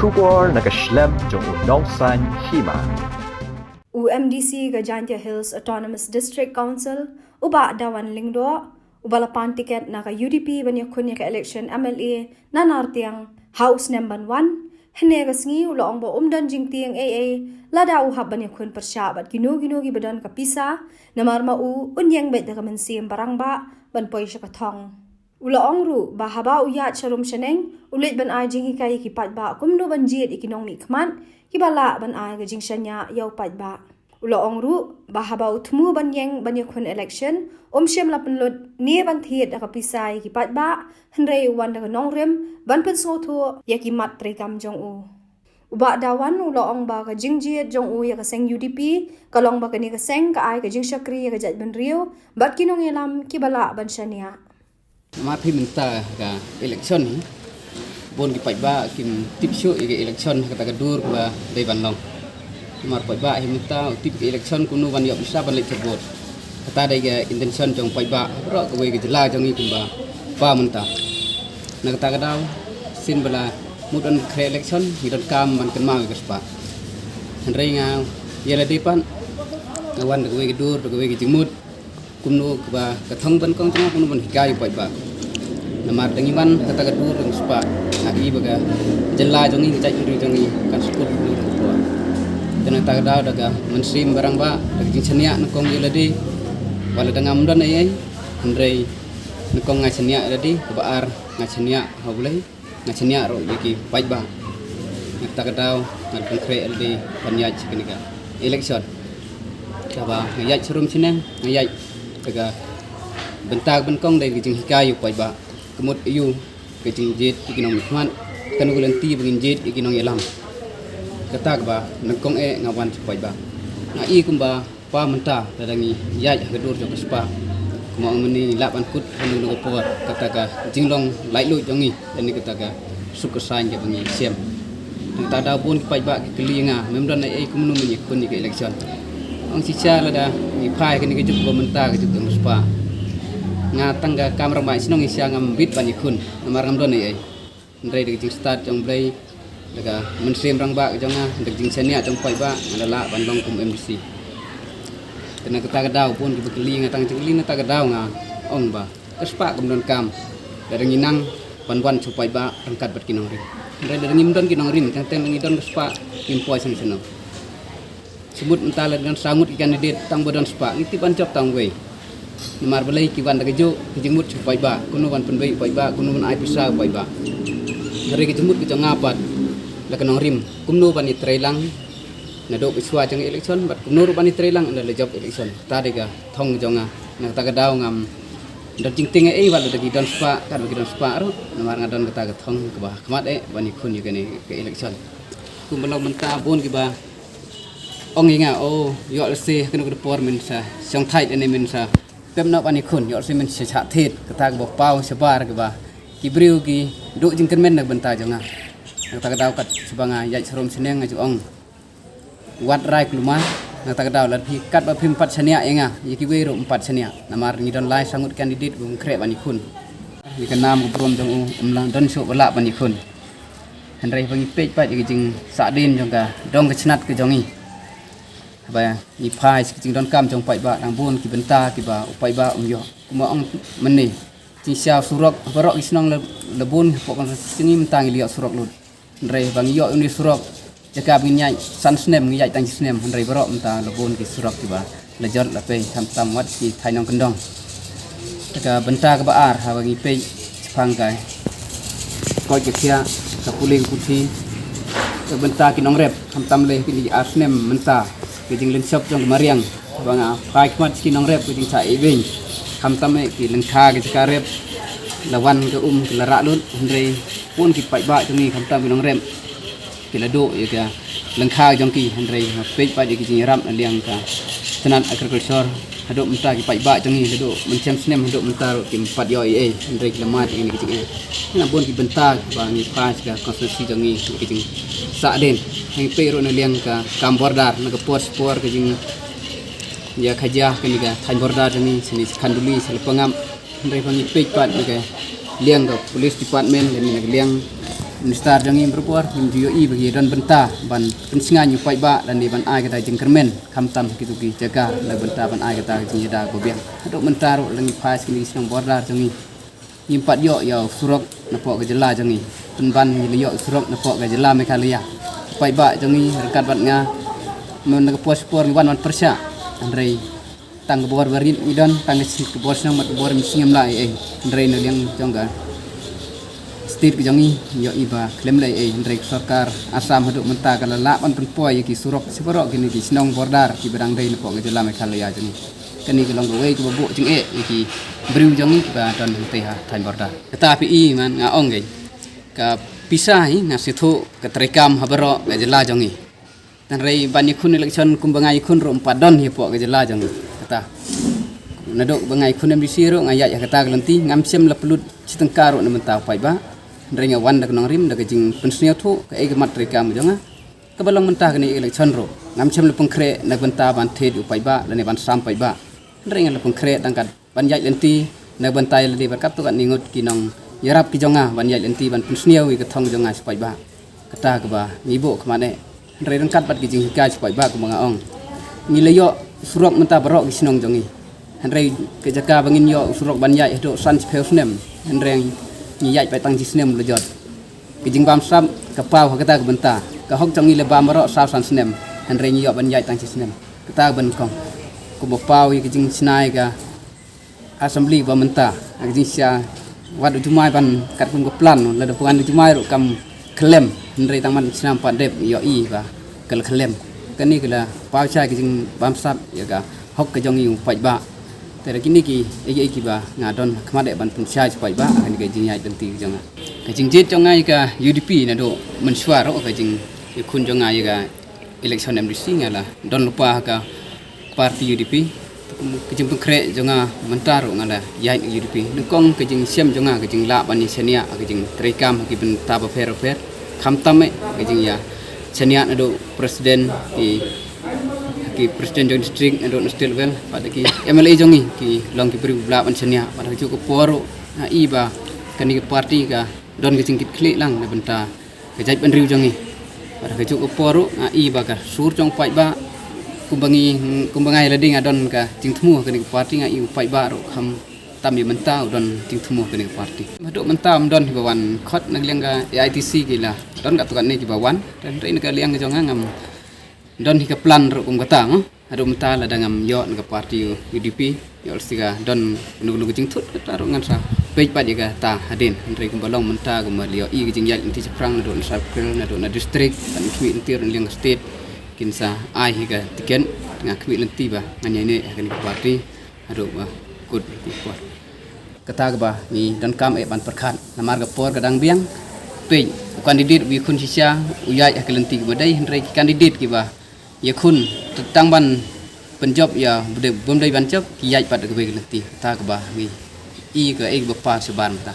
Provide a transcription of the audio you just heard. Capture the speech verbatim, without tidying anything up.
Khubor na ka shlem jong u Nongsaiñ Hima. U M D C ka Jaintia Hills Autonomous District Council, u Bah Dawan Lyngdoh, uba la pan tiket na ka U D P ban ïakhun ïa ka election M L A na Nartiang ha u snem ban wan, hynne ka sngi u la ong ba um don jingtieng ei ei lada u hap ban ïakhun pyrshah bad kino kino kiba don ka pisa, namar ma u un ïeng beit da ka mynsiem ba rangbah ban poi sha ka thong. U la ong ruh ba haba u ïaid sharum shaneng, u leit ban ai jinghikai ïa ki paidbah kumno ban jied ïa ki nongmihkhmat kiba lah ban ai ka jingshaniah ïa u paidbah. U la ong ruh ba haba u thmu ban ïeng ban ïakhun election, um shym la pynlut ne ban thied da ka pisa ïa ki paidbah, hynrei u wan da ka nongrim ban pynsngewthuh ïa ki mat treikam jong u. U Bah Dawan u la ong ba ka jingjied jong u ïa ka seng U D P ka long ba kane ka seng ka ai ka jingshakri ïa ka jaitbynriew bad ki nongïalam kiba lah ban shaniah. Namar phi mynta ka election hi, bun ki paidbah kim tip shuh ïa ka election ha kata ka dur ba dei ban long. Namar paidbah hi mynta u tip ka election kumno ban ïoh pisa ban leit ka vote. Kata dei ka intention jong paidbah baroh kawei ka jylla jong ngi kumba ba mynta. Na kata ka daw, shisien ba la mut ban kren election, ngi donkam ban kynmaw ïa ka spah. Hynrei nga ïa lade pat nga wan da kawei ka dur, da kawei ka jingmut. Kumno kaba ka thong ban kong jong nga kumno ban hikai u paidbah. Namar da ngi wan kata ka dur dang spah. Nga i ba ka jylla jong ngi, ka jaitbynriew jong ngi kan sukut kumno ka por. Te na kata ka daw da ka mynsiem ba rangbah, da ka jingshaniah nyngkong ïa lade. Wat la da ngam don ei ei, hynrei nyngkong nga shaniah ïa lade, kaba ar nga shaniah ha U Blei. Nga shaniah ruh ïa ki paidbah. Na kata ka daw nga pynkhreh ïa lade ban ïaid sha kane ka election. Kaba nga ïaid sharum shaneng, nga ïaid da ka bynta ka ban kong dei ka jinghikai ïa u paidbah. Ka mut ïa u ka jingjied ïa ki nongmihkhmat, kano ka lynti ba ngin jied ïa ki nongïalam. Kata kaba nyngkong eh nga wan sha u paidbah. Nga i kumba ba mynta lada ngi ïaid ha ka dur jong ka spah, kumba ong mynne ngi lah ban kut ha kano kano ka por, kata ka jinglong laitluid jong ngi lane kata ka suk ka saiñ kaba ngi shem. Nangta da bun ki paidbah ki kylli ïa nga, mem don ei ei kumno men ïakhun ïa ka election. Ong shisha lada ngi phai kane ka juk ba mynta ka juk jong ka spah, nga tang ka kam rangbah shnong shisha ngam bit ban ïakhun namar ngam don ei ei. Hynrei da ka jingstad jong U Blei, da ka mynsiem rangbah ka jong nga, da ka jingshaniah jong u paidbah, nga la lah ban long kum M D C. Te na kata ka daw bun kiba kylli nga tang jingkylli, na kata ka daw nga ong ba ka spah kam donkam. Lada ngi nang ban wan sha u paidbah ryngkat bad ki nongrim. Hynrei lada ngim don ki nongrim, teng teng ngi don ka spah, ngim poi shano shano. Shu mut mynta la don saw ngut ki candidate tang ba don spah, ngi tip ban jop tang wei. Namar balei ki wan da kajuh ka jingmut sha u paidbah, kumno ban pynbeit u paidbah, kumno ban ai pisa u paidbah. Hynrei ka jingmut ka jong nga pat, la ka nongrim, kumno ban ïatrei lang naduh ka shuwa jong ka election bad kumno ruh ban ïatrei lang ynda la jop election. Kata dei ka thong ka jong nga. Na kata ka daw ngam don jingtieng ei ei wat la da ki don spah, kat ba ki don spah ruh, namar nga don kata ka thong kaba khmat eh ban ïakhun ïa kane ka election. Kumba long mynta bun kiba ong ïa nga, o, ïoh lehse kano kano ka por men sa shong thait lane men sa pep noh ban ïakhun, ïoh lehse men sa shah thied, kata kaba paw shabar kaba ki briew ki duh jingkyrmen na ka bynta jong nga. Na kata ka daw kat shaba nga ïaid sharum shaneng nga ju ong, wat rai kulmar. Na kata ka daw lada phi, katba phim pat shaniah ïa nga, ïa kiwei ruh ym pat shaniah. Namar ngi don lai saw ngut candidate ba ym khreh ban ïakhun. Ïa ka nam ka burom jong u ym lah don shuh ba lah ban ïakhun. Hynrei haba ngi peit pat ïa ka jingsahdien jong ka dong ka shnat ka jong ngi, haba ngi phai sha ka jingdonkam jong u paidbah, dang bun ki bynta kiba u paidbah um ïoh. Kumba ong mynne, jingshisha surok baroh ki shnong la, la bun hapoh constituency jong ngi mynta ngi la ïoh surok lut. Hynrei haba ngi ïoh une u surok, jaka ba ngin ïaid san snem ngi ïaid tang shi snem, hynrei baroh mynta la bun ki surok kiba la jot la pei, khamtam wat ki thaiñ nongkyndong. Te ka bynta kaba ar, haba ngi peit shaphang ka koit ka khiah, ka pule ka puthi, ka bynta ki nongrep, khamtam lei kine ki ar snem mynta, ka jinglynshop jong ka mariang, haba nga phai khmat ki nongrep, ka jingshah ibeiñ, khamtam eh ki lyngkha ki jaka rep, la wan ka um ka la rah lut, hynrei bun ki paidbah jong ngi khamtam ki nongrep ki la duh ïa ka lyngkha jong ki, hynrei nga peit pat ïa ki jingïarap na liang ka tnat agriculture, haduh mynta ki paidbah jong ngi haduh mynshem snem haduh mynta ruh kim pat ïoh ei ei, hynrei ki la mad ïa kine ki jingeh. Nga bun ki bynta ba ngi phai sha ka constituency jong ngi, ki jingsahdien. Ngi peit ruh na liang ka kam border, na ka por sha por ka jing ïa khaïa kane ka thaiñ border jong ngi, shane sha Khanduli, sha Lapangap. Hynrei ba ngi peit pat na ka liang ka police department, lane na ka liang Minister jong ngi barabor, ngim ju ïohi ba ki don bynta ban pynsngew ïa u paidbah lane ban ai kata ka jingkyrmen, khamtam kito ki jaka, la bynta ban ai kata ka jingïada kaba biang. Haduh mynta ruh la ngi phai sha kine ki shnong border jong ngi, ngim pat ïoh ïa u surok napoh ka jylla jong ngi. Pynban ngi la ïoh u surok napoh ka jylla Meghalaya. U paidbah jong ngi ryngkat bad nga, mynta ka por sha por ngi wan wan pyrshah. Hynrei tang ka bor barit ngi don, tang ka shi-, ka bor shnong bad ka bor mynsiem la ei ei. Hynrei na liang jong ka state ka jong ngi, ngi ïohi ba khlem la ei ei. Hynrei ka sorkar Assam haduh mynta ka la lah ban pynpoi ïa ki surok sha baroh kine ki shnong border kiba dang dei napoh ka jylla Meghalaya jong ngi. Kane ka long kawei kaba buh jingeh ïa ki briew jong ngi kiba don hangtei ha thaiñ border. Kata phi i man nga ong keiñ, ka pisa hi nga sngewthuh ka treikam ha baroh ka jylla jong ngi. Hynrei ban ïakhun election kumba nga ïakhun ruh ym pat don hi hapoh ka jylla jong ngi. Kata, naduh ba nga ïakhun MDC ruh nga ïaid ha kata ka lynti, ngam shym la pynlut shi tyngka ruh na bynta u paidbah. Hynrei nga wan da ka nongrim, da ka jingpynsngewthuh kaei ka mat treikam jong nga. Kaba long mynta kane election ruh, ngam shym la pynkhreh na bynta ban thied u paidbah lane ban sam paidbah. Hynrei nga la pynkhreh tang kat ban ïaid lynti na ka bynta ïa lade bad katto katne ngut ki nongïarap ki jong nga ban ïaid lynti ban pynsngew ïa ka thong jong nga sha u paidbah. Kata kaba ngi buh khmat eh. Hynrei ryngkat bad ki jinghikai sha u paidbah kumba nga ong, ngi la ïoh surok mynta baroh ki shnong jong ngi. Hynrei ka jaka ba ngin ïoh surok ban ïaid haduh san shiphew snem, hynrei ngi ïaid pat tang shi snem la jot. Ka jingbamsap ka paw ha kata ka bynta. Ka hok jong ngi la bam baroh saw san snem, hynrei ngi ïoh ban ïaid tang shi snem. Kata ka ban kong, kumba paw ïa ka jingshna ïa ka assembly ba mynta, ha ka jingshisha wat u jumai ban katkum ka plan, lada pyngan u jumai ruh kam khlem, hynrei tang ban shna ym pat dep, ïohi ba ka la khlem. Kane ka la paw shai ka jingbamsap ïa ka hok ka jong ngi u paidbah. Te da kine kiei kiei kiba nga don khmat eh ban pynshai sha u paidbah ha kane ka jingïaid lynti ka jong nga. Ka jingjied jong nga ïa ka UDP naduh mynshuwa ruh, ka jingïakhun jong nga ïa ka election MDC nga la don lypa ha ka party UDP. Ka jingpynkhreh jong nga mynta ruh nga la ïaid ha ka UDP. Nyngkong ka jingshem jong nga, ka jinglah ban ïashaniah ha ka jingtreikam ha ki bynta bapher bapher. Khamtam eh ka jingïashaniah naduh president, ki, ki president jong district naduh na state level, bad ki MLA jong ngi ki long ki briew ba lah ban shaniah. Bad ha kajuh ka por ruh nga i ba kane ka party ka don ka jingkitkhlieh lang na bynta ka jaitbynriew jong ngi. Bad ha kajuh ka por ruh nga i ba ka sur jong u paidbah, kumba ngi, kumba nga ïa lade nga don ka jingthmu ha kane ka party, nga i u paidbah ruh khamtam ïa mynta u don jingthmu ha kane ka party. Haduh mynta ym don hi ba wan khot na ka liang ka AITC, ki la don katto katne kiba wan. Hynrei na ka liang ka jong nga ngam don hi ka plan ruh kum kata mo. Haduh mynta lada ngam ïoh na ka party UDP, ïoh lehse ka don kano kano ka jingthut kata ruh ngan sa peit pat ïa kata hadien. Hynrei kumba long mynta kumba la ïohi ka jingïaid lynti shaphrang naduh na circle, naduh na district, bad khmih lynti ruh na liang ka state, kin sa ai hi ka ticket. Nga khmih lynti ba ngan ïaineh ha kane ka party haduh ba kut ki por. Kata kaba ngi donkam eh ban pyrkhat namar ka por ka dang biang. Peit, u candidate uba ïakhun shisha u ïaid ha ka lynti kaba dei, hynrei ki candidate kiba ïakhun tang ban pynjop ïa ba dei, bym dei ban jop, ki ïaid pat ha kawei ka lynti. Kata kaba ngi i kaei kaba paw shabar mynta.